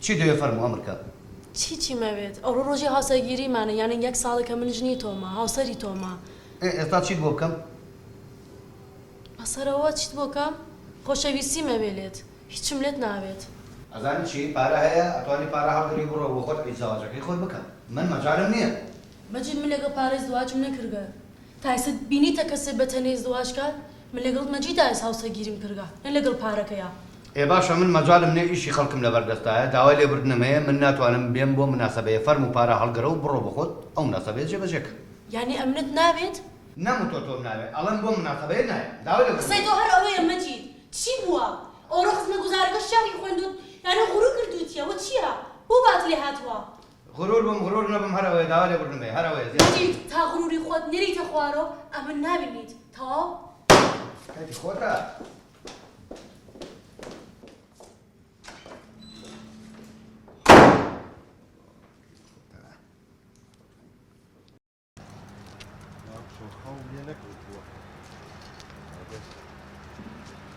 چی دەوێ فەرموو ئەمر کە. چی چیم ئەوێت؟ ئەوڕۆ ڕۆژی هاوسەرگیریمانە یانی یەک ساڵە کە من ژنی تۆمە هاوسەری تۆمە. ئێ ئێستا چیت بۆ بکەم؟ بەسەرەوە چیت بۆ کەم؟ خۆشەویستیم ئەوێ لێت هیچم لێت ناوێت. ئەزانی چی پارە هەیە ئەتوانی پارە هەڵگری و بڕۆ بۆ خۆت ئیزدواجەکەی خۆت بکە من مەجالم نیە. مەجید من لەگەڵ پارە ئیزدواجم نەکردگە تا ئێستا بینیتە کەسێ بە تەنێ ئیزدواج کات؟ من لەگەڵ مەجیدا هاوسەرگیریم کردگە نە لەگەڵ پارەکەیا. ئێ باشە من مەجالم نیە ئیشی خەڵکم لەبەر دەستایە داوای لێبوردنم هەیە من ناتوانم بێم بۆ مناسەبەیە فەرموو پارە هەڵگرە و بڕۆ بۆخۆت ئەو مناسەبەیە جێبەجێ کە. یانی ئەمنت ناوێت؟ نەموتوە تۆم ناوێ ئەڵێم بۆم مناسەبەیە نایەم داوای لێبوردنم قسەی تۆ هەر ئەوەیە مەجید چی بووە ئەوڕۆ خزمەتگوزارەکە شیعری خوێندوت یانی غرور کردوتیە وە چیە بۆ وات لێ هاتوە؟ غرور بم غرور نەبم هەر ئەوەیە داوای لێبوردنم هەیە هەر ئەوەیە زیاتر. مەجید تا غروری خۆت نەریتە خوارۆ ئەمن نابینیت تەواو؟ کەیفی خۆتە. خەوم لێ نەکەوتووە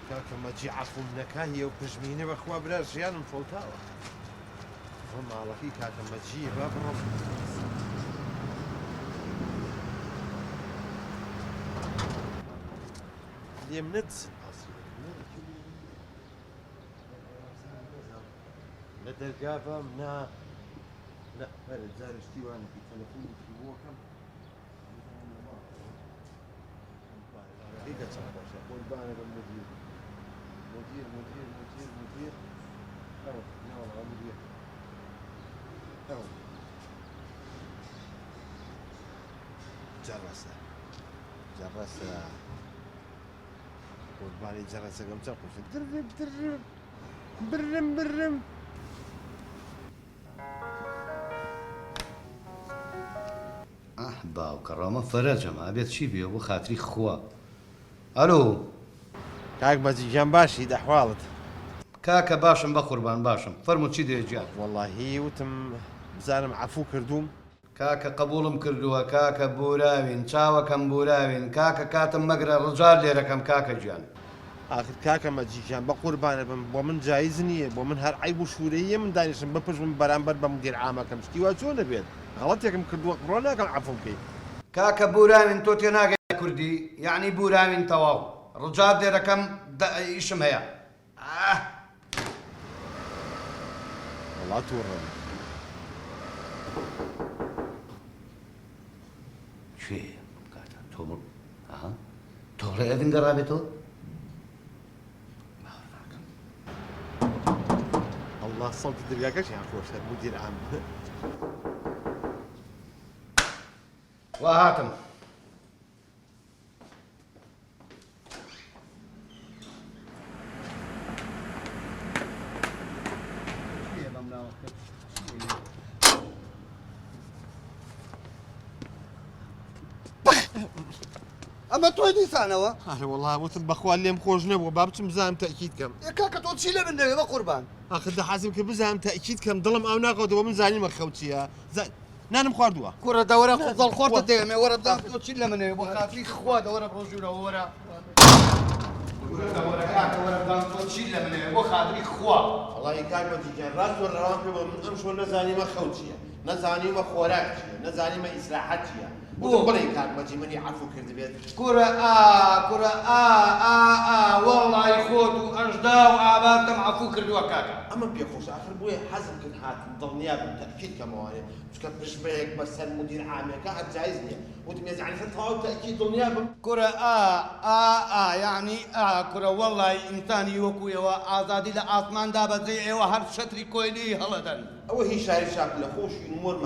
کاکە مەجی عەفوم نەکا هی ئەو پژمینە بەخوا برا ژیانم فەوتاوە بڕۆ ماڵەکەی کاکە مەجیە با بڕۆم لێم نەدزن لە دەرگا بام نا نا بەرە جارێ شتی وا نەکەی تەلەفۆنێکی بۆ کەم مدير مدير مدير مدير مدير أو لا مدير أو جرسة جرسة قربانی جەرەسەکەم چەند خۆشە درم درم برم برم. ئاه باوکە ڕامە فەرەجەمە ئەبێت چی بێ بۆ خاتری خوا ئەلۆ. کاک مەجید گیان باشیت ئەحواڵت. کاکە باشم بەقوربان باشم فەرموو چی دەوێ گیان. وەڵاهی وتم بزانم عەفوو کردووم. کاکە قبوڵم کردووە کاکە بوراوین چاوەکەم بوراوین کاکە کاتم مەگرە ڕجات لێرەکەم کاکە گیان. ئاخر کاکە مەجید گیان بەقوربانت بم بۆ من جایز نییە بۆ من هەر عەیب و شورەییە من دانیشم بپژمم بەرامبەر بە مدیر عامەکەم شتی وا چۆن ئەبێت غەڵەتێکم کردووە بڕوا ناکەم عەفوم کەی. کاکە بوراوین تۆ تێناگەی لە کوردی یەعنی بوراوین تەواو ڕجات لێرەکەم دە ئیشم هەیە ئاه. وەڵا توڕەم. کێیە ئەم کاتە تۆ بڵ ئەها تۆ بڵێ ئەڤین گەڕابێتەوە باوەڕ ناکەم. ئەڵڵا سەوتی دەرگاکەشیان خۆشە مدیر عام. وا هاتم. ئەمە تۆی دیسانەوە؟ ئەرێ وەڵا وتم بەخوا لێم خۆش نەبووە با بچم بزانم تەئکید کەم. ئێ کاکە تۆ چی لە من دەوێ بەقوربان؟ ئاخر دە حەزم کرد بزانم تەئکید کەم دڵم ئاو ناکەوتەوە من زانیمە خەو چییە نانم خواردووە. کوڕە دەوەرە قوزەڵ خۆرتە دەیەمێ وەرە بزانم تۆ چیت لە من ئەوێ بۆ خاتری خوا دەوەرە بڕۆ ژوورەوە وەرە. کورە دەوەرە کاکە وەرە بزانم تۆ چیت لە من ئەوێ بۆ خاتری خوا. وەڵاهی کاک مەجید گیان ڕاست وەرە ڕەوان پێ بڵێ من ئەمشۆ نەزانیمە خەو چییە نەزانیومە خۆراک چییە نەزانیمە ئیسراحەت چییە وتم بڵێی کاک مەجید منی عەفو کردبێت. کورە ئا کورە ئا ئا ئا وەڵڵاهی خۆت و ئەژدا و ئاباتم عەفو کردووە کاکە. ئەمەم پێ خۆشە ئاخر بۆیە حەزم کرد هاتم دڵنیا بم تەئکید کەمەوانێ چونکە پژمەیەک بە سەر مودیر عامێکا هەر جایز نیە وتم یەزعەنی سەر تەواو تەئکید دڵنیا بم. کورە ئا ئا ئا یەعنی ئا کورە وەڵڵاهی ئینسانی وەکو ئێوە ئازادی لە ئاسمان دابەزێ ئێوە هەر چەتری کۆیلەیی هەڵەدەن. ئەوە هی شاری شاکلە خۆشی نمۆر